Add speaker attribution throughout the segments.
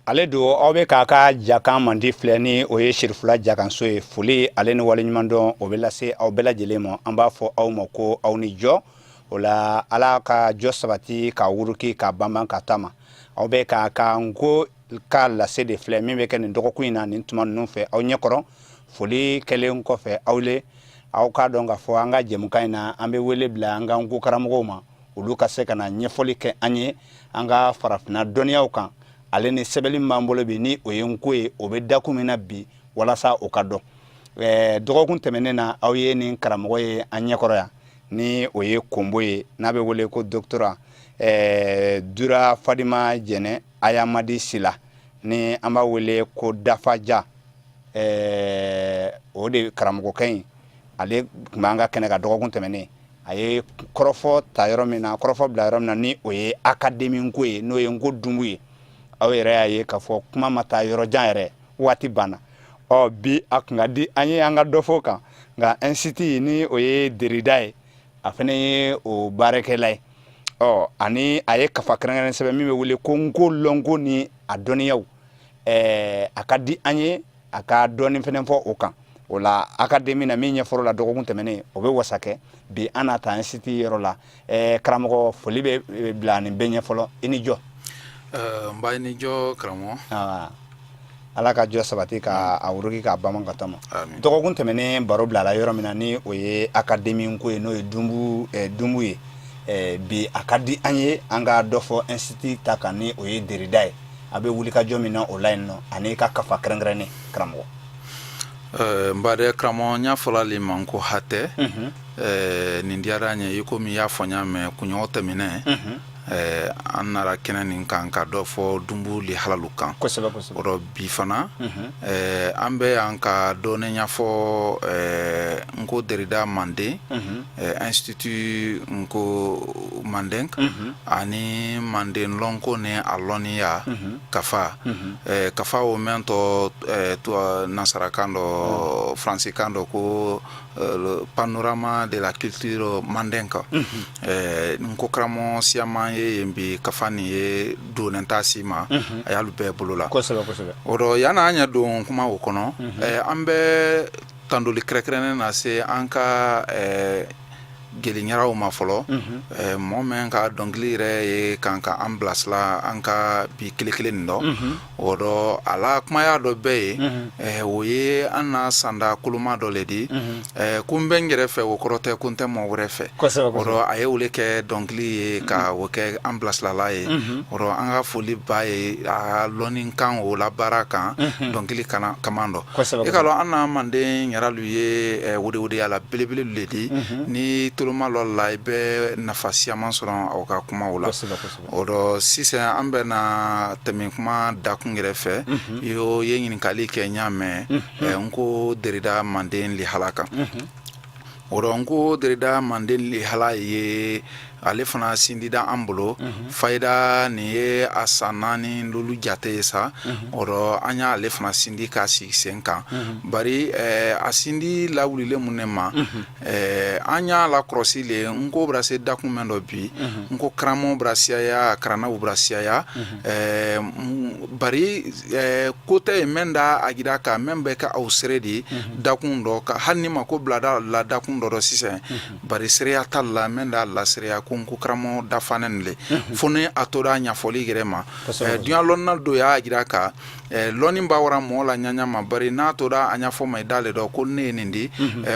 Speaker 1: Ale don aw bɛ k'a ka jakan mandi filɛ ni o ye Sirifula jakanso ye. Foli ale ni waleɲumandɔn, o bɛ lase aw bɛɛ lajɛlen ma. An b'a fɔ aw ma ko aw ni jɔ. O la, Ala ka jɔ sabati ka wuruki ka banban ka taama. Aw bɛ k'a ka nko ka lase de filɛ min bɛ kɛ nin dɔgɔkun in na nin tuma ninnu fɛ aw ɲɛkɔrɔ. Foli kɛlen kɔfɛ aw le, aw k'a dɔn k'a fɔ an ka jɛmukan in na, an bɛ wele bila an ka nko karamɔgɔw ma, olu ka se ka na ɲɛfɔli kɛ an ye an ka farafinna dɔnniyaw kan, ale ni sɛbɛnni min b'an bolo bi, ni o ye nko ye, o bɛ dakun min na bi, walasa o ka dɔn. Dɔgɔkun tɛmɛnen na, aw ye nin karamɔgɔ ye an ɲɛkɔrɔ yan, ni o ye Konbo ye, n'a bɛ wele ko doctorat Dura Fadima Jɛnɛ Ayamadi Sila, ni an b'a wele ko Dafaja. O de karamɔgɔkɛ in, ale tun b'an ka kɛnɛ kan dɔgɔkun tɛmɛnen. A ye kɔrɔfɔ ta yɔrɔ min na, kɔrɔfɔ bila yɔrɔ min na, ni o ye akademi ko ye, n'o ye nko dunbu ye. Aw yɛrɛ y'a ye k'a fɔ kuma ma taa yɔrɔ jan yɛrɛ, waati banna. Ɔ bi, a tun ka di an ye an ka dɔ fɔ kan, nka institut, ni o ye Derrida ye, a fana ye o baarakɛla ye. Ɔ ani a ye kafa kɛrɛnkɛrɛn sɛbɛn min bɛ wele ko nko lɔnko ni a dɔnniyaw. A ka di an ye a ka dɔɔni fana fɔ o kan. O la, akademi na min ɲɛfɔr'o la dɔgɔkun tɛmɛnen, o bɛ wasa kɛ bi an n'a ta institut yɔrɔ la. Karamɔgɔ, foli bɛ bila nin bɛɛ ɲɛ fɔlɔ. I ni jɔ.
Speaker 2: N ba, i ni jɔ, karamɔgɔ.
Speaker 1: Ala ka jɔ sabati ka a wuruki k'a bama ka tama. Dɔgɔkun tɛmɛnen, baro bilala yɔrɔ min na, ni o ye akademi ko ye, n'o ye dunbu ye. Bi, a ka di an ye an ka dɔ fɔ institut ta kan, ni o ye Derrida ye. A bɛ wuli ka jɔ min na o la yen nɔ, ani ka kafa kɛrɛnkɛrɛnnen, karamɔgɔ.
Speaker 2: N ba karamɔgɔ, n y'a fɔla le ma ko hatɛ. Nin diyara n ye. I komi i y'a fɔ n y'a mɛn kunɲɔgɔn tɛmɛnen, an nana kɛnɛ nin kan ka dɔ fɔ dunbu lihalalu kan.
Speaker 1: Kosɛbɛ.
Speaker 2: O rɔ, bi fana, an bɛ yan ka dɔɔnin ɲɛfɔ n ko Derrida manden, institut nko manden ani manden lɔnko ni a lɔnniya kafa. Kafa o mɛn tɔ nasarakan dɔ, faransikan dɔ, ko le panorama de la culture mandingue. N ko karamɔgɔ siyaman ye yen bi, kafa nin ye donnen t'a si ma, a y'alu bɛɛ bolo la.
Speaker 1: Kosɛbɛ.
Speaker 2: O dɔ, yanni an ɲɛ don kuma o kɔnɔ, an bɛ tandoli kɛrɛnkɛrɛnnen na se an ka jeliɲaraw ma fɔlɔ, mɔgɔ min ka dɔnkili yɛrɛ ye kan ka an bilasira an ka bi kelen kelen nin dɔ. O dɔ, a la kumaya dɔ bɛɛ ye, o ye an na sanda koloma dɔ le di, ko n bɛ n yɛrɛ fɛ, o kɔrɔ tɛ ko n tɛ mɔgɔ wɛrɛ fɛ. O dɔ, a ye o le kɛ dɔnkili ye ka o kɛ an bilasirala ye. O dɔ, an ka foli ba ye a lɔnni kan, o la baara kan dɔnkili kaman dɔ. I ka lɔn, an na manden ɲaralu ye wedewedeyala belebele le di. Ni toloma lɔ la, i bɛ nafa siyaman sɔrɔ aw ka kumaw la. O dɔ, sisan an bɛ na tɛmɛ kuma dakun yɛrɛ fɛ. I ye ɲininkali kɛ n y'a mɛn, n ko Derrida manden lihala kan. O dɔ, n ko Derrida manden lihala ye, ale fana sindida an bolo fayida nin ye a san 4 lolu jate ye sa. O dɔ, an y'ale fana sindi k'a sigi sen kan. Bari a sindi lawulilen mun ne ma, an y'a la kɔlɔsi le, n ko bara se dakun mɛn dɔ bi, n ko karamɔgɔ bara siyaya, karannaw bara siyaya. Bari ko tɛ yen mɛn da a jira ka mɛn bɛ kɛ aw seere di dakun dɔ ka, hali ni ma ko bilada la dakun dɔ dɔ sisan. Bari seereya t'a la mɛn da la seereya ko n ko karamɔgɔ dafanen le, fo ni a tora ɲɛfɔli yɛrɛ ma. Dunya lɔnna dɔ y'a jira ka lɔnni b'a wara mɔgɔ la ɲaɲa ma, bari n'a tora a ɲɛfɔ ma i d'ale dɔn ko ne ye nin di,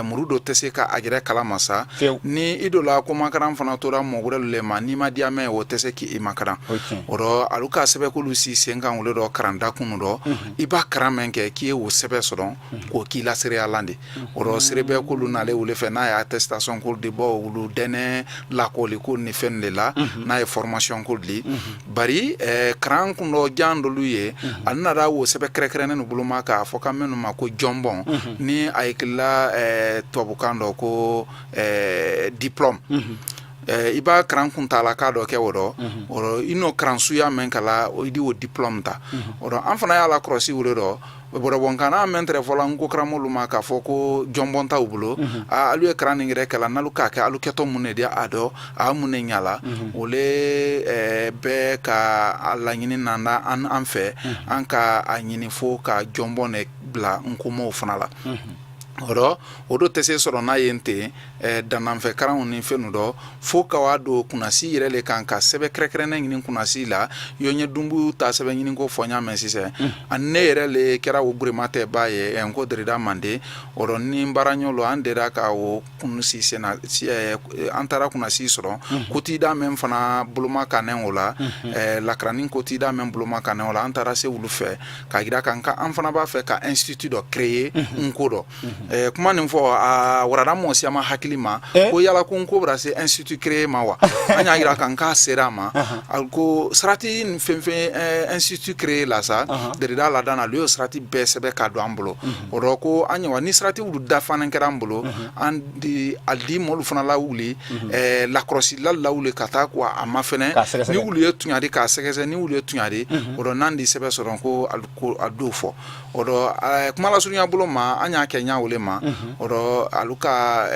Speaker 2: muru dɔ tɛ se ka a yɛrɛ kalama sa. Ni i dɔ la ko makaran fana tora mɔgɔ wɛrɛ le ma, n'i ma diya mɛn, o tɛ se k'i makaran. O rɔ, alu ka sɛbɛkolu si sen kan wole dɔ karan dakun dɔ, i b'a karan mɛn kɛ k'i ye o sɛbɛ sɔrɔ k'o k'i la seereyalan de. O rɔ, seerebɛ kolu n'ale wele fɛ, n'a ye attestation ko de bɔ olu dɛnɛ lakɔli ko ni fɛn de la, n'a ye formation ko di. Bari karan kun dɔ jan dɔlu ye, a nana wo sɛbɛ kɛrɛnkɛrɛnnen boloma k'a fɔ ka minnu ma ko jɔnbɔn, ni a ye kila tubabukan dɔ ko diplôme. I b'a karan kuntaalaka dɔ kɛ o dɔ, o rɔ i n'o karan suya mɛn kɛla, i di o diplôme ta. O dɔ, an fana y'a lakɔlɔsi o le dɔ. Bɔrɔbɔnkan mɛn tɛrɛ fɔla nko karamɔgɔlu ma k'a fɔ ko jɔnbɔn t'aw bolo. Alu ye karan nin yɛrɛ kɛla, n'alu k'a kɛ, alu kɛtɔ mun de di a dɔ, a mun de ɲala. O le bɛɛ ka a laɲini nana an fɛ, an ka a ɲini fo ka jɔnbɔn de bila nkomɔw fana la. O rɔ, o do tɛ se sɔrɔ n'a ye ten dannanfɛ karanw ni fɛn nu dɔ, fo ka wa don kunnasi yɛrɛ le kan ka sɛbɛn kɛrɛnkɛrɛnnen ɲini kunnasi la. Yɔ ɲɛ dunbu ta sɛbɛn ɲini ko fɔ ɲa mɛn sisan, ani ne yɛrɛ le kɛra o gurema tɛ ba ye n ko derida manden. O rɔ ni baaraɲɔlu an dera ka o kunsi senna, an taara kunnasi sɔrɔ kotida mɛn fana boloma kannen o la, lakaranni kotida mɛn boloma kannen o la, an taara se olu fɛ k'a jira kan an fana b'a fɛ ka institut dɔ créer nko dɔ. Kuma nin fɔ a warada mɔgɔ siyaman hakili ma ko yala ko nko bara se institut créer ma wa? An y'a jira kan k'a sera a ma. A ko sarati ni fɛn fɛn institut créer la sa, derida ladan na, olu y'o sarati bɛɛ sɛbɛn k'a don an bolo. O rɔ ko an ɲɛ ni sarati olu dafanen kɛra an bolo, an di a di mɔlu fana lawuli, lakɔlɔsila lawuli ka taa ko a ma fɛnɛ ni wulu ye tuɲa di k'a sɛgɛsɛ, ni wulu ye tuɲa di. O rɔ n'an di sɛbɛn sɔrɔ ko a d'o fɔ. O dɔ, kuma lasurunya bolo ma, an y'a kɛ ɲa o le ma. O dɔ, alu ka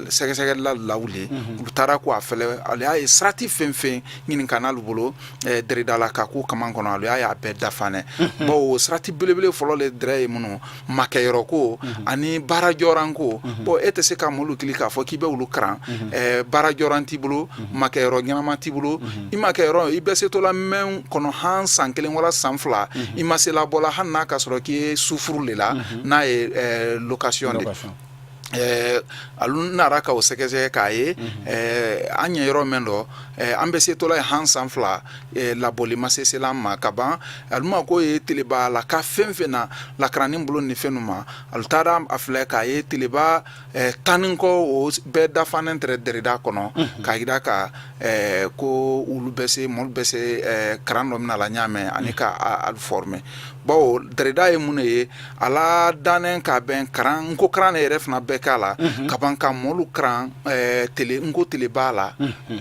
Speaker 2: sɛgɛsɛgɛlila lawuli, u taara ko a fɛlɛ, alu y'a ye sarati fɛn fɛn ɲininka n'alu bolo derida la ka ko kaman kɔnɔ, alu y'a ye a bɛɛ dafanɛ. Bawo sarati belebele fɔlɔ le dɛrɛ ye minnu makɛyɔrɔ ko ani baara jɔran ko. Bon, e tɛ se ka mɔlu kili k'a fɔ k'i bɛ olu karan, baara jɔran t'i bolo, makɛyɔrɔ ɲɛnama t'i bolo. I makɛyɔrɔ i bɛ se to la mɛn kɔnɔ han san 1 wala san 2, i ma se labɔla, hali n'a ka sɔrɔ k'i ye sufuru le la, n'a ye location de. Alu nara ka o sɛgɛsɛgɛ k'a ye an ɲɛ yɔrɔ min dɔ, an bɛ se tola ye han san 2, labɔli ma se sela an ma ka ban. Alu ma ko ye teleba la ka fɛn fɛn na lakaranni bolo ni fɛn ma, alu taara a filɛ k'a ye teleba 10 ni kɔ, o bɛɛ dafanen tɛrɛ derida kɔnɔ, k'a jira ka ko olu bɛ se, mɔlu bɛ se karan dɔ min la ɲa mɛn ani ka alu former. Bawo derida ye mun de ye? A ladannen ka bɛn karan nko karan ne yɛrɛ fana bɛɛ k'a la ka ban ka mɔlu karan tele nko teleba la,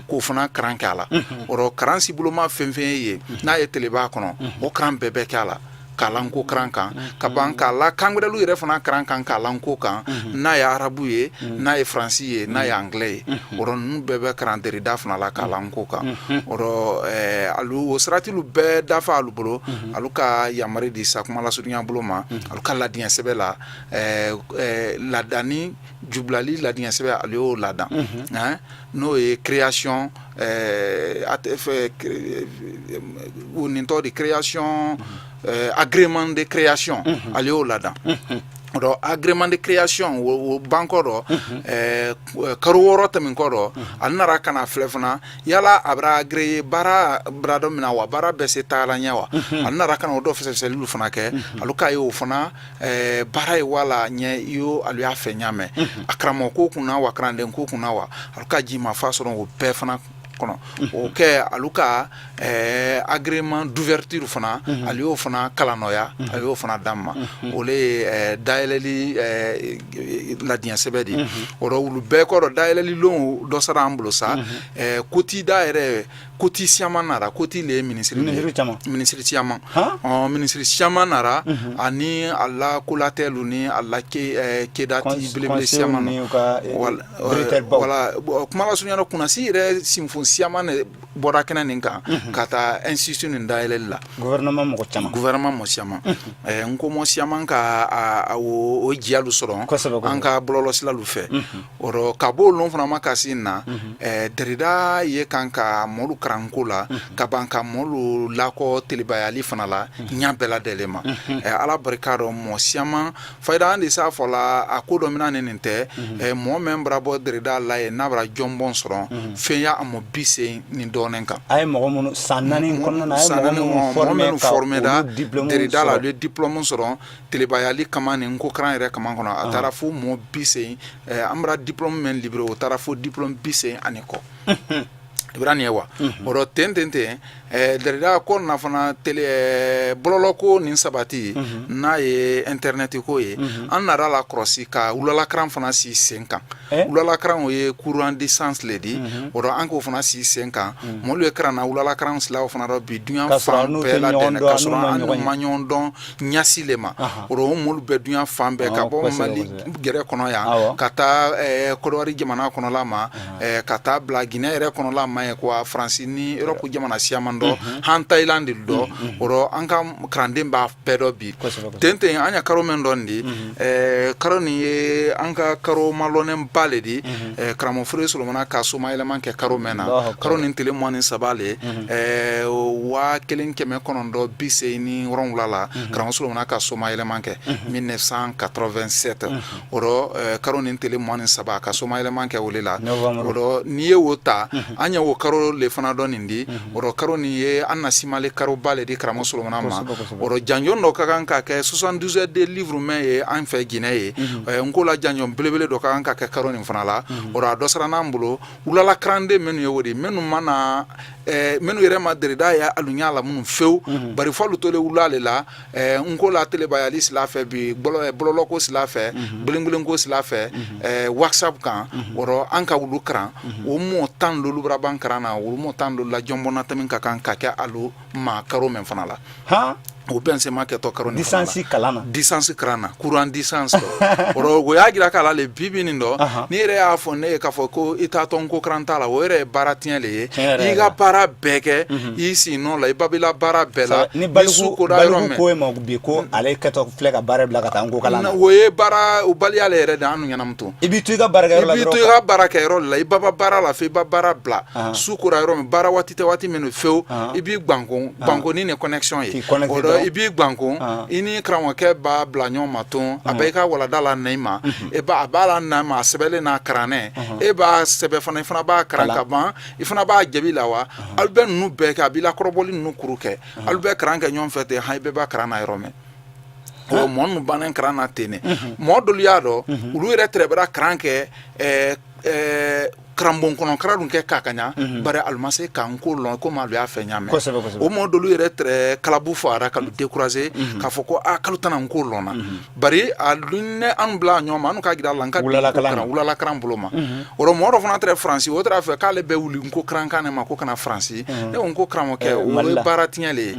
Speaker 2: k'o fana karan kɛ a la. O rɔ karan si boloma fɛn fɛn ye n'a ye teleba kɔnɔ, o karan bɛɛ bɛ kɛ a la k'a la nko karan kan ka ban k'a la kan gbɛrɛlu yɛrɛ fana karan kan k'a la nko kan, n'a ye arabu ye, n'a ye faransi ye, n'a ye anglais ye. O rɔ ninnu bɛɛ bɛ karan derida fana la k'a la nko kan. O rɔ alu o saratilu bɛɛ dafa alu bolo, alu ka yamari di sa kuma lasurunya bolo ma, alu ka ladiɲɛ sɛbɛn la, ladanni jubilali ladiɲɛ sɛbɛn, alu y'o ladan, n'o ye création o nin tɔgɔ de création, agrément de création, ale y'o ladan. O dɔ, agrément de création o bankɔ dɔ, karo 6 tɛmɛn kɔ dɔ, ale nana ka na filɛ fana yala a bɛra agréé baara bara dɔ min na wa, baara bɛ se taala ɲɛ wa. Ale nana ka na o dɔ fɛsɛfɛsɛliw fana kɛ, alu k'a ye o fana baara ye wala ɲɛ yo, alu y'a fɛ ɲa mɛn a karamɔgɔ ko kunna wa, karanden ko kunna wa, alu ka ji ma fa sɔrɔ o bɛɛ fana kɔnɔ. O kɛ alu ka agrément d'ouverture fana, ale y'o fana kalannɔya, a y'o fana d'an ma. O le ye dayɛlɛli ladiɲɛ sɛbɛn de ye. O rɔ olu bɛɛ kɔrɔ, dayɛlɛli lon dɔ sara an bolo sa, kotida yɛrɛ koti siyaman nara, koti le ye minisiri, minisiri caman, minisiri caman nara ani a la kolatɛlu ni a la kedati belebele siyaman. Wala kuma lasurunya na, kunnasi yɛrɛ sinfon siyaman de bɔra kɛnɛ nin kan ka taa institut nin dayɛlɛli la.
Speaker 1: Gouvernement mɔgɔ caman.
Speaker 2: Gouvernement mɔgɔ siyaman, n ko mɔgɔ siyaman ka o jiyalu sɔrɔ an ka bɔlɔlɔsilalu fɛ. O rɔ ka b'o lon fana ma ka se na, derida ye kan ka mɔlu karanko la ka ban ka mɔlu lakɔ telibayali fana la ɲa bɛɛ ladɛlen ma. Ala barika dɔ, mɔgɔ siyaman fayida an de s'a fɔla a ko dɔ mina ni nin tɛ mɔgɔ min bara bɔ derida la ye n'a bara jɔnbɔn sɔrɔ fɛn ya a mɔ bi sen ni dɔɔnin kan.
Speaker 1: A ye mɔgɔ minnu san 4 kɔnɔna na, a ye mɔgɔ
Speaker 2: minnu formé da derida la, olu ye diplôme sɔrɔ telebayali kama ni nko karan yɛrɛ kama kɔnɔ, a taara fo mɔgɔ bi sen. An bara diplôme min libéré, o taara fo diplôme bi sen ani kɔ. I bara nin ye wa? O rɔ ten ten ten, Dɛrɛda ko na fana télé bɔlɔlɔ ko nin sabati n'a ye internet ko ye, an nana la kɔlɔsi ka wulalakaran fana si sen kan. Wulalakaran, o ye cours en distance le di. O rɔ an k'o fana si sen kan. Mɔlu ye karan na wulalakaran silaw fana dɔ bi dunya fan bɛɛ la ka sɔrɔ an ma ɲɔgɔn dɔn ɲasi le ma. O rɔ o mɔlu bɛ dunya fan bɛɛ, ka bɔ Mali gɛrɛ kɔnɔ yan ka taa Kɔdiwari jamana kɔnɔla ma, ka taa bila Ginɛ yɛrɛ kɔnɔla ma ye ko Faransi ni Europe jamana siyaman dɔ, han Thaïlande dɔ. O rɔ an ka karanden b'a bɛɛ dɔ bi ten ten. An ya karo min dɔ nin di, karo nin ye an ka karo malɔnnenba le di, karamɔgɔ Fure Solomana ka somayɛlɛma kɛ karo mɛn na. Karo nin tile 23 le, 1987 la, karamɔgɔ Solomana ka somayɛlɛma kɛ, 1987. O rɔ karo nin tile 23, ka somayɛlɛma kɛ o le la. O rɔ n'i ye o ta, an ye o karo le fana dɔ nin di. O rɔ karo nin ye an na simale karoba le di karamɔgɔ Solomana ma. O rɔ janjon dɔ ka kan ka kɛ, 72 heures de livre mɛn ye an fɛ Ginɛ ye, n ko la janjon belebele dɔ ka kan ka kɛ karo nin fana la. O rɔ a dɔ sara n'an bolo wulala karanden minnu ye o de minnu ma na, minnu yɛrɛ ma Dɛrɛda ye alu ɲa la minnu fewu, bari f'alu tole wula le la. N ko la telebayali sila fɛ bi, bɔlɔlɔ ko sila fɛ, gbelengbelen ko sila fɛ, WhatsApp kan. O rɔ an ka wulu karan o mɔɔ 15 bara ban karan na. Olu mɔɔ 15 la jɔnbɔnna tɛmɛ ka kan ka kɛ alu ma karo min fana la, o bɛnsema kɛtɔ karo nin fana la.
Speaker 1: Distance kalan na.
Speaker 2: Distance karan na, cours en distance. O rɔ o y'a jira k'a la le bi bi nin dɔ, n'i yɛrɛ y'a fɔ ne ye k'a fɔ ko i taatɔ n ko karan t'a la, o yɛrɛ ye baara tiɲɛ le ye. I ka baara bɛɛ kɛ, i sigi nɔ la, i ba la baara bɛɛ la.
Speaker 1: Ni baliku ko yɔrɔ ko ma bi ko ale kɛtɔ filɛ ka baara bila ka taa n ko kalan na,
Speaker 2: o ye baara o baliya le yɛrɛ de an ɲɛnamuto.
Speaker 1: I b'i to i ka baara
Speaker 2: la, i b'i to i ka baara kɛ yɔrɔ la, i ba baara la fo i ba baara bila. Su kora yɔrɔ min, baara waati tɛ waati min fewu, i b'i gbankon gbankoni ni connexion ye. O i b'i gbankon, i ni karamɔgɔkɛ b'a bila ɲɔgɔn ma ton, a bɛ i ka walada la na i ma, e a b'a la na ma, a sɛbɛnlen n'a karannɛ, e b'a sɛbɛn fana, i fana b'a karan ka ban, i fana b'a jaabi la wa. Alu bɛ ninnu bɛɛ kɛ, a b'i la kɔrɔbɔli ninnu kuru kɛ, alu bɛ karan kɛ ɲɔgɔn fɛ ten. Han, i bɛɛ b'a karan na yɔrɔ min, o mɔɔ ninnu bannen karan na ten ne. Mɔɔ dɔlu y'a dɔn, olu yɛrɛ tɛrɛ bɛra karan kɛ karanbon kɔnɔ karan dun kɛ k'a ka ɲa, bari alu ma se ka nko lɔn komi alu y'a fɛ ɲa mɛn. O mɔɔ dɔlu yɛrɛ tɛrɛ kalabu fɔ a ra k'alu décourager k'a fɔ ko aa, k'alu tɛna nko lɔn na. Bari alu ne an bila ɲɔgɔn ma, an ka jira la n ka wulala karan bolo ma. O rɔ mɔgɔ dɔ fana tɛrɛ Faransi, o tɛrɛ fɛ k'ale bɛ wuli nko karan kan ne ma ko ka na Faransi. Ne ko n ko karamɔgɔkɛ, o ye baara tiɲɛ le ye.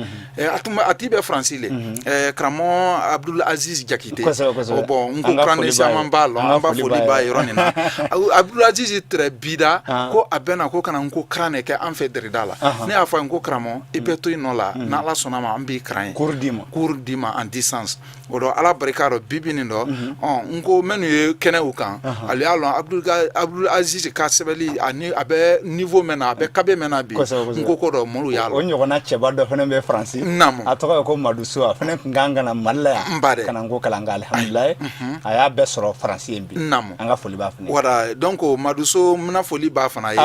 Speaker 2: A tun a tigi bɛ Faransi le, karamɔgɔ Abdul Aziz Jakite. Bon, n ko karanden caman b'a lɔn, an b'a foli b'a yɔrɔ nin na. Abdul Aziz tɛrɛ bida ko a bɛ na ko ka na nko karan ne kɛ an fɛ Dɛrɛda la. Ne y'a fɔ a ye ko karamɔgɔ, i bɛ to yen nɔ la, n'Ala sɔnna ma, an b'i karan ye,
Speaker 1: cours d'i ma,
Speaker 2: cours d'i ma en distance. O dɔ Ala barika dɔ bi bi nin dɔ, n ko minnu ye kɛnɛw kan, ale y'a lɔn Abdul Aziz ka sɛbɛnli ani a bɛ niveau min na, a bɛ kabe min na bi, n ko ko dɔ mɔlu y'a lɔn.
Speaker 1: O ɲɔgɔnna cɛba dɔ fana bɛ Faransi, a tɔgɔ ye ko Madu So. A fana tun kan ka na Mali la yan ka na nko kalan, nka alihamudulilayi, a y'a bɛɛ sɔrɔ Faransi yen bi. An ka foli b'a fana ye.
Speaker 2: Voilà, donc Madu So, n bɛna foli b'a fana ye,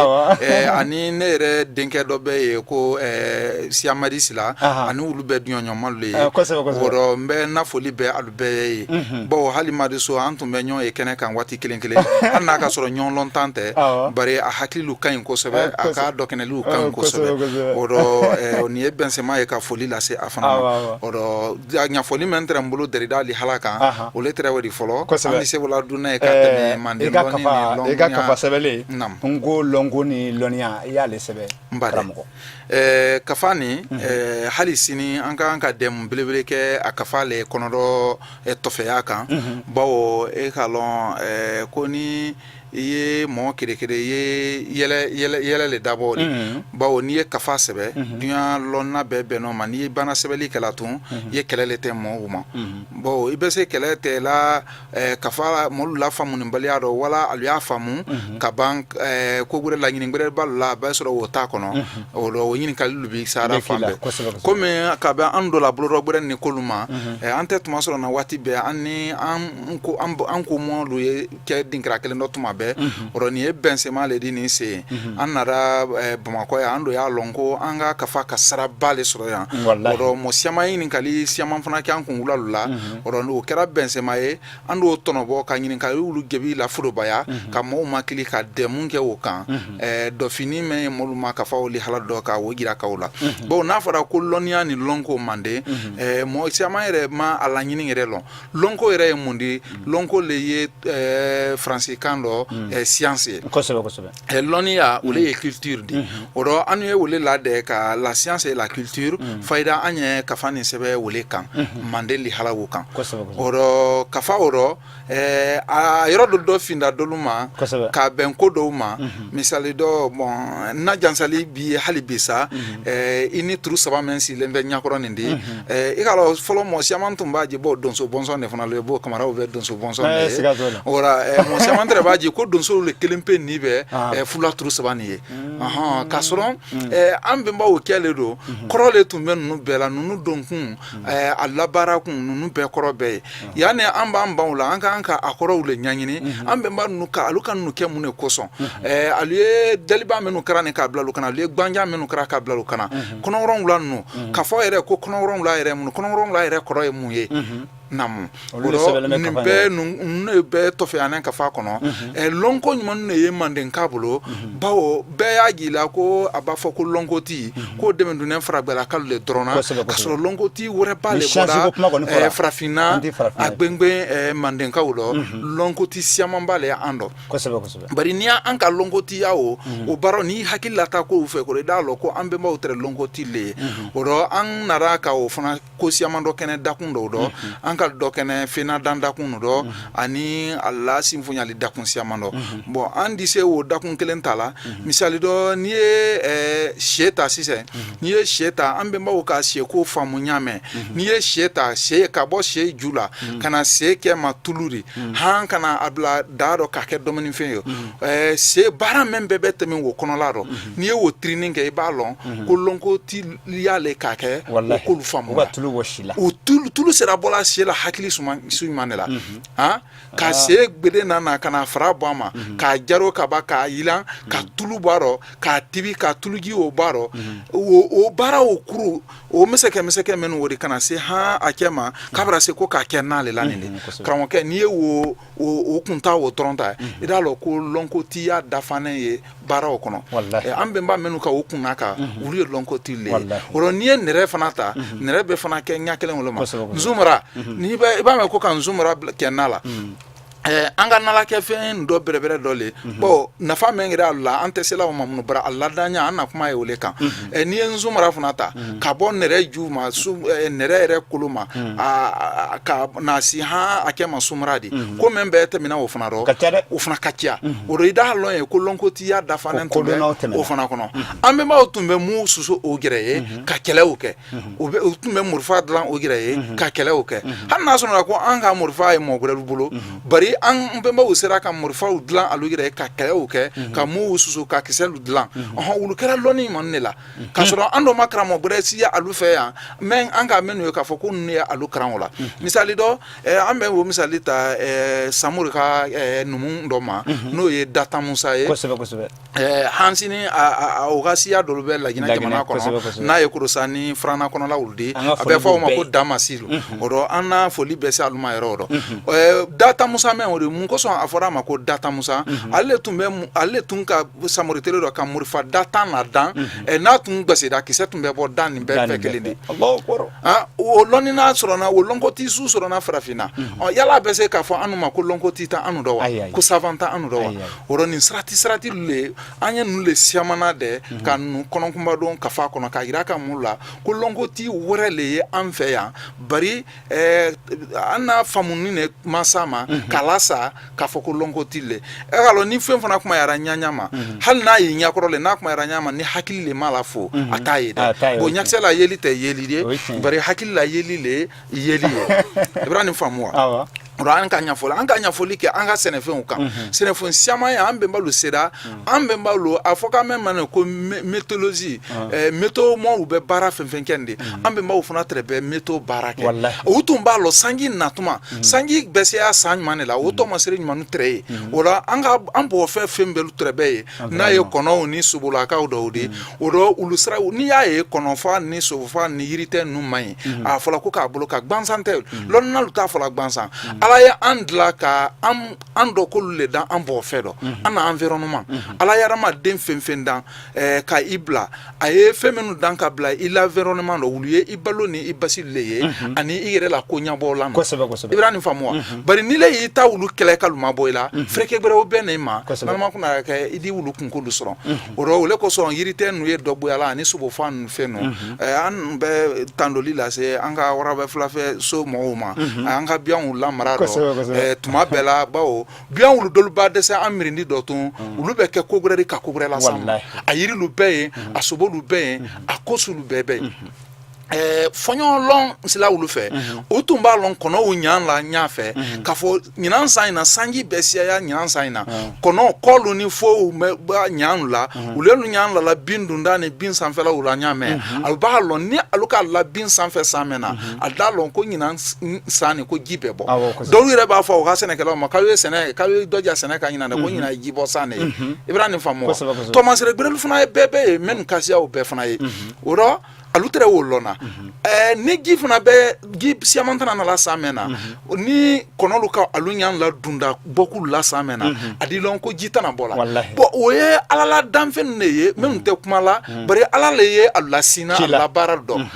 Speaker 2: ani ne yɛrɛ denkɛ dɔ bɛ yen ko Siyamadi Sila, ani olu bɛɛ duɲɔɲɔmalu le ye. O rɔ n bɛ n na foli bɛ alu bɛɛ ye, bawo hali Madu So, an tun bɛ ɲɔgɔn ye kɛnɛ kan waati kelen kelen, hali n'a ka sɔrɔ ɲɔgɔn lɔn tan tɛ, bari a hakililu ka ɲi kosɛbɛ, a ka dɔkɛnɛliw ka ɲi kosɛbɛ. O rɔ nin ye bɛnsema ye ka foli lase a fana ma. O rɔ ɲɛfɔli min tɛrɛ n bolo Dɛrɛda lihala kan, o le tɛrɛ o di fɔlɔ. An bɛ se wala dunna ye ka tɛmɛ manden
Speaker 1: dɔnni ni lɔnniya. I ka kafa sɛbɛnlen, nko lɔnko ni lɔnniya, i y'ale sɛbɛn karamɔgɔ.
Speaker 2: Kafa nin, hali sini an ka kan ka dɛmɛ belebele kɛ a kafa le kɔnɔdɔ tɔfɛya kan, bawo e k'a lɔn ko ni i ye mɔgɔ kerekere i ye yɛlɛ le dabɔ de, bawo n'i ye kafa sɛbɛ, dunya lɔnna bɛɛ bɛnn'o ma. N'i ye bana sɛbɛli kɛla tun, i ye kɛlɛ le tɛ mɔgɔw ma, bawo i bɛ se kɛlɛ tɛ la kafa mɔlu la faamunibaliya dɔ, wala alu y'a faamu ka ban, ko gbɛrɛ laɲini gbɛrɛ b'alu la, a bɛ sɔrɔ o t'a kɔnɔ. O o ɲininkali bɛ sara fan bɛɛ. Komi ka bɛ an dɔ la bolo dɔ gbɛrɛ ni kolu ma, an tɛ tuma sɔrɔ na waati bɛɛ an ni an ko mɔlu ye kɛ dinkira kelen dɔ tuma bɛɛ. bɛɛ. O rɔ nin ye bɛnsema le di nin sen an nara Bamakɔ yan, an do y'a lɔn ko an ka kafa ka siraba le sɔrɔ yan. O rɔ mɔgɔ siyaman ɲininkali siyaman fana kɛ an kun wulalu la. O rɔ o kɛra bɛnsema ye, an d'o tɔnɔbɔ ka ɲininkali olu jaabi laforobaya, ka mɔgɔw makili ka dɛmu kɛ o kan, dɔfini min ye mɔlu ma kafa o lihala dɔ ka o jira kaw la. Bon, n'a fɔra ko lɔnniya ni lɔnko manden, mɔgɔ siyaman yɛrɛ ma a laɲini yɛrɛ lɔn. Lɔnko yɛrɛ ye mun di? Lɔnko le ye faransikan dɔ science ye. Lɔnniya o le ye culture di. O rɔ an ye wele ladɛ ka la science et la culture fayida, an ye kafa nin sɛbɛn wele kan manden lihala o kan. O rɔ kafa o rɔ a yɔrɔ dɔ dɔ finda dɔlu ma ka bɛn ko dɔw ma. Misali dɔ, bon, na jansali bi hali bi sa, i ni turu saba min sigilen bɛ ɲakɔrɔ nin di, i k'a lɔn fɔlɔ mɔgɔ siyaman tun b'a je bɔ donso bɔnsɔn de fana le bo, Kamaraw bɛ donso bɔnsɔn de ye. O la mɔgɔ siyaman tɛrɛ b'a je ko donsow le kelen pe nin bɛ fula turu saba nin ye. K'a sɔrɔ an bɛnbaw kɛ le don, kɔrɔ le tun bɛ ninnu bɛɛ la, ninnu donkun, a labaara kun, ninnu bɛɛ kɔrɔ bɛɛ ye. Yanni an b'an ban o la, an ka kan ka a kɔrɔw le ɲɛɲini. An bɛnba ninnu ka alu ka ninnu kɛ mun de kosɔn? Alu ye daliba minnu kɛra nin k'a bila olu kana, alu ye gbanja minnu kɛra k'a bila olu kana, kɔnɔ wolonwula ninnu, k'a fɔ yɛrɛ ko kɔnɔ wolonwula yɛrɛ mun, kɔnɔ wolonwula yɛrɛ kɔrɔ ye mun ye? Naamu, nin bɛɛ ninnu bɛɛ tɔfɛyanen kafa kɔnɔ. Lɔnko ɲuman de ye mandenka bolo, bawo bɛɛ y'a jira ko a b'a fɔ ko lɔnkoti ko dɛmɛdunnen faragbɛlakalu le dɔrɔn na, k'a sɔrɔ lɔnkoti wɛrɛba le bɔra farafinna, a gbɛngbɛn mandenkaw dɔ, lɔnkoti siyamanba le y'an dɔ. Bari n'i y'an ka lɔnkotiya o baara n'i hakili lata kow fɛ kɔrɔ, i d'a lɔn ko an bɛnbaw tɛrɛ lɔnkoti le ye. O rɔ an nara ka o fana ko siyaman dɔ kɛnɛ dakun dɔw dɔ, an ka dɔ kɛnɛ fena dan dakun dɔ ani a la sinfonyali dakun siyaman dɔ. Bon, an di se o dakun kelen ta la. Misali dɔ, n'i ye se ta sisan, n'i ye se ta, an bɛnbaw ka se ko faamu ɲa mɛn. N'i ye se ta, se ka bɔ se ju la ka na se kɛ ma tulu di, han, ka na a bila daa dɔ k'a kɛ dumunifɛn ye, se baara min bɛɛ bɛ tɛmɛ o kɔnɔla dɔ, n'i ye o tirinin kɛ, i b'a lɔn ko lɔnkoti y'ale k'a kɛ o k'olu faamu.
Speaker 1: Tulu bɔ si la.
Speaker 2: O tulu sera bɔla se la hakili su ɲuman de la, han, ka se gbede na ka na fara bɔ a ma, k'a jaro ka ban, k'a yilan, ka tulu bɔ a rɔ, k'a tibi, ka tuluji o bɔ a rɔ, o baara o kuru o misɛkɛ misɛkɛ minnu o de kana se han a kɛ ma k'a bɛna se ko k'a kɛ n'ale la nin de. Karamɔgɔkɛ, n'i ye o kunta o dɔrɔn ta, i d'a lɔn ko lɔnkotiya dafanen ye baaraw kɔnɔ. An bɛnba minnu ka o kunna kan, olu ye lɔnkoti le ye. O rɔ n'i ye nɛrɛ fana ta, nɛrɛ bɛ fana kɛ ɲɛ kelen o ma. Nzumara, n'i bɛ i b'a mɛn ko ka nzumara kɛ na la, an ka nalakɛfɛn dɔ bɛrɛbɛrɛ dɔ le. Bon, nafa min kɛra a la, an tɛ sela o ma minnu bara a ladanya, an na kuma ye o le kan. N'i ye nzumara fana ta, ka bɔ nɛrɛ ju ma, nɛrɛ yɛrɛ kolo ma, ka na si han a kɛ ma sumara di, ko min bɛɛ tɛmɛna o fana dɔ, o fana ka ca. O rɔ i d'a lɔn ye ko lɔnkotiya dafanen tun bɛ o fana kɔnɔ. An bɛnbaw tun bɛ mun susu o gɛrɛ ye ka kɛlɛw kɛ, u tun bɛ morifa dilan o yɛrɛ ye ka kɛlɛw kɛ, hali n'a sɔrɔ ko an ka morifa ye mɔgɔ wɛrɛ bolo. Bari an bɛnbaw sera ka morifaw dilan alu yɛrɛ ye ka kɛlɛw kɛ, ka muw susu, ka kisɛlu dilan. Ɔhɔn, olu kɛra lɔnni man de la, k'a sɔrɔ an dɔ ma karamɔgɔ wɛrɛ si alu fɛ yan mais an ka minnu ye k'a fɔ ko ninnu ye alu karan o la. Misali dɔ, an bɛ o misali ta Samori ka numu dɔ ma, n'o ye Datan Musa ye. Hansini o ka siya dɔ bɛ Laginɛ jamana kɔnɔ, n'a ye Korosa ni Farana kɔnɔla olu de, a bɛ fɔ o ma ko Damasilu. O rɔ an na foli bɛ se alu ma yɔrɔ o rɔ. Datan Musa mɛn o de mun kosɔn a fɔra a ma ko Datan Musa? Ale tun ka Samori tele dɔ ka morifa da tan na dan, n'a tun gbasira, kisɛ tun bɛ bɔ da nin bɛɛ fɛ kelen de. O lɔnni n'a sɔrɔna, o lɔnkoti su sɔrɔna farafinna. Yala bɛ se k'a fɔ annu ma ko lɔnkoti tɛ annu dɔ wa, ko savant tɛ annu dɔ wa? O rɔ nin sirati sirati le an ye ninnu le siyamana dɛ ka ninnu kɔnɔkunba don kafa kɔnɔ k'a jira ka mun la ko lɔnkoti wɛrɛ le ye an fɛ yan. Bari an n'a faamuni ne ma s'a ma k'a lasa k'a fɔ ko lɔnkoti le. E k'a lɔn ni fɛn fana kumayara ɲaɲa ma, hali n'a ye ɲɛkɔrɔ le, n'a kumayara ɲa ma, ni hakili le m'a la fo, a t'a ye dɛ. Bon, ɲakisɛ la yeli tɛ yeli ye, bari hakili la yeli le yeli ye. I bɛra nin faamu wa? O an ka ɲɛfɔli, an ka ɲɛfɔli kɛ an ka sɛnɛfɛnw kan. Sɛnɛfɛn siyaman ye an bɛnbalu sera, an bɛnbalu a fɔ k'an bɛ ma ko météorologie, météo mɔɔw bɛ baara fɛn fɛn kɛ nin de, an bɛnbaw fana tɛrɛ bɛ météo baara kɛ. U tun b'a lɔn sanji natuma, sanji bɛ seya san ɲuman de la, o tɔmasere ɲuman tɛrɛ ye. O la an ka an bɔfɛ fɛn bɛɛ tɛrɛ bɛ ye, n'a ye kɔnɔw ni sobolakaw dɔw de. O dɔ olu sira, n'i y'a ye kɔnɔfa ni sogofa ni yiritɛ ninnu man ɲi, a fɔla ko k'a bolo ka gansan tɛ, lɔnninalu t'a fɔla gansan. Ala ye an dilan ka an dɔ k'olu le dan an bɔfɛ dɔ, an na environnement. Ala ye hadamaden fɛn fɛn dan ka i bila, a ye fɛn minnu dan ka bila i la environnement dɔ, olu ye i balo ni i basi le ye ani i yɛrɛ la ko ɲɛbɔ la.
Speaker 1: Kosɛbɛ.
Speaker 2: I bɛ nin faamu wa? Bari ni le y'i ta wulu kɛlɛ ka mabɔ i la, fɛrɛkɛ gbɛrɛw bɛ nin ma n'ma kunna kɛ i di wulu kunkolo sɔrɔ. O rɔ o le kosɔn yiritɛ ninnu ye dɔ bɔya la ani sogofa ninnu fɛn ninnu. An bɛ tandoli lase an ka warabɛ filafɛ so mɔgɔw ma, an ka biyanw lamara dɔ tuma bɛɛ la, bawo biyan wulu dɔlu ba dɛsɛ an mirindi dɔ tun, olu bɛ kɛ ko gbɛrɛ ka ko gbɛrɛ las'an ma. A yirilu bɛɛ ye, a sobolu bɛɛ ye, a kosulu bɛɛ bɛ yen. Fɔɲɔlɔn sila olu fɛ, o tun b'a lɔn kɔnɔw ɲan la ɲa fɛ k'a fɔ ɲinan san in na sanji bɛ siyaya. Ɲinan san in na kɔnɔ kɔlu ni fow bɛ ɲan la, olu ɲan la bin dunda ni bin sanfɛlaw la ɲa mɛn. A b'a lɔn ni alu k'a la bin sanfɛ san mɛn na, a d'a lɔn ko ɲinan san nin ko ji bɛ bɔ. Dɔw yɛrɛ b'a fɔ u ka sɛnɛkɛlaw ma k'aw ye sɛnɛ, k'aw ye dɔ ja sɛnɛ ka ɲinan dɛ, ko ɲinan ye jibɔ san de ye. I bɛna nin faamu wa? Tɔmasere gbɛrɛlu fana ye bɛɛ bɛ ye minnu kasiyaw bɛɛ fana ye. O rɔ alu tɛrɛ o lɔn na. Ni ji fana bɛ, ji siyaman tɛna nala san mɛn na, ni kɔnɔlu ka alu ɲan la dunda bɔkulu la san mɛn na, a di lɔn ko ji tɛna bɔ la. Bon, o ye ala la danfɛn de ye minnu tɛ kuma la, bari ala le ye alu la sina, alu la baara dɔn,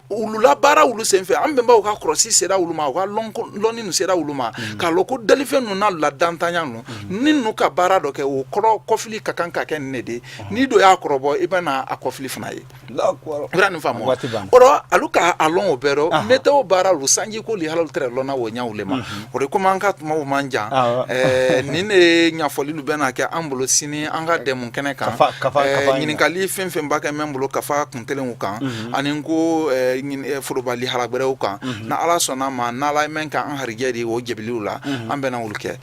Speaker 2: olu la baara olu senfɛ. An bɛnbaw ka kɔrɔsi sera olu ma, u ka lɔnni ninnu sera olu ma k'a lɔn ko dalifɛn ninnu n'alu la dantanya ninnu ni ninnu ka baara dɔ kɛ, o kɔrɔ kɔfili ka kan ka kɛ nin de ye. N'i dɔ y'a kɔrɔbɔ, i bɛna a kɔfili fana ye. I bɛna nin faamu o rɔ, alu ka a lɔn o bɛɛ rɔ météo baara lu sanji ko lihalalu tɛrɛ lɔnna o ɲaw le ma. O de komi an ka kumaw man jan, nin de ye ɲɛfɔlilu bɛna kɛ an bolo sini an ka dɛmɛ kɛnɛ kan. Ɲininkali fɛn fɛn b'a kɛ mɛn bolo kafa kuntelenw kan ani ko foroba lihala gbɛrɛw kan, na ala sɔnna ma, n'ala ye mɛn ka an harijɛ di o jɛbiliw la, an bɛna olu kɛ.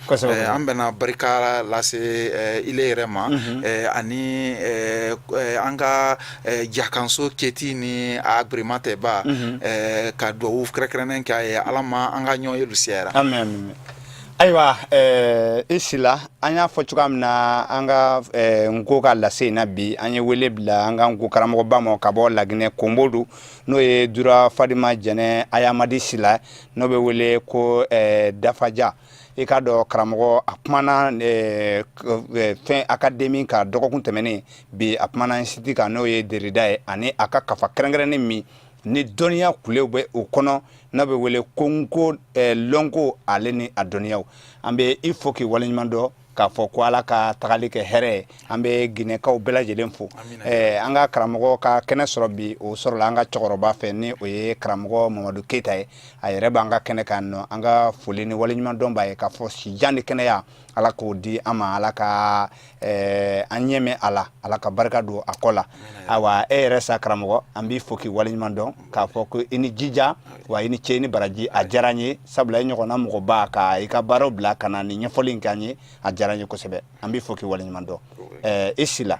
Speaker 2: An bɛna barika lase ile yɛrɛ ma ani an ka jakanso keti ni a gberematɛba ka dugawu kɛrɛnkɛrɛnnen k'a ye. Ala ma an ka ɲɔgɔn ye siyara.
Speaker 1: Ayiwa, i sila. An y'a fɔ cogoya min na an ka nko ka lase in na bi, an ye wele bila an ka nko karamɔgɔba ma ka bɔ Laginɛ Konbodu, n'o ye Dura Fadima Jɛnɛ Ayamadi Sila, n'o bɛ wele ko Dafaja. I k'a dɔn karamɔgɔ, a kumana fɛn académie ka dɔgɔkun tɛmɛnen. Bi a kumana institut kan, n'o ye Derida ye, ani a ka kafa kɛrɛnkɛrɛnnen min ni dɔnniya kulew bɛ o kɔnɔ, n'a bɛ wele ko nko lɔnko ale ni a dɔnniyaw. An bɛ i fo k'i waleɲuman dɔn k'a fɔ ko ala ka tagali kɛ hɛrɛ ye. An bɛ Ginɛkaw bɛɛ lajɛlen fo. An ka karamɔgɔ ka kɛnɛ sɔrɔ bi, o sɔrɔla an ka cɛkɔrɔba fɛ, ni o ye karamɔgɔ Mamadu Keyita ye. A yɛrɛ b'an ka kɛnɛ kan nɔ. An ka foli ni waleɲuman dɔn b'a ye k'a fɔ sijan ni kɛnɛya, ala k'o di an ma, ala ka an ɲɛmɛ a la, ala ka barika don a kɔ la. Ayiwa, e yɛrɛ sa karamɔgɔ, an b'i fo k'i waleɲuman dɔn k'a fɔ ko i ni jija wa, i ni ce, i ni baraji. A diyara n ye, sabula i ɲɔgɔnna mɔgɔba ka i ka baaraw bila ka na nin ɲɛfɔli in k'an ye, a diyara n ye kosɛbɛ. An b'i fo k'i waleɲuman dɔn. I sila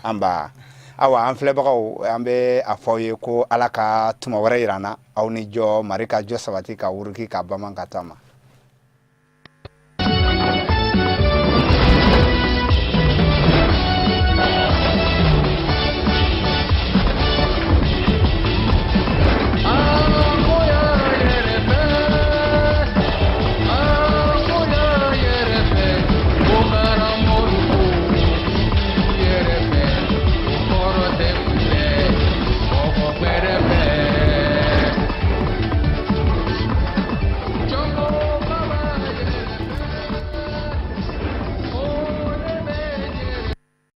Speaker 1: an ba. Awa, an filɛbagaw, an bɛ a fɔ aw ye ko ala ka tuma wɛrɛ yira an na. Aw ni jɔ, mari ka jɔ sabati ka wuruki ka baman ka taama.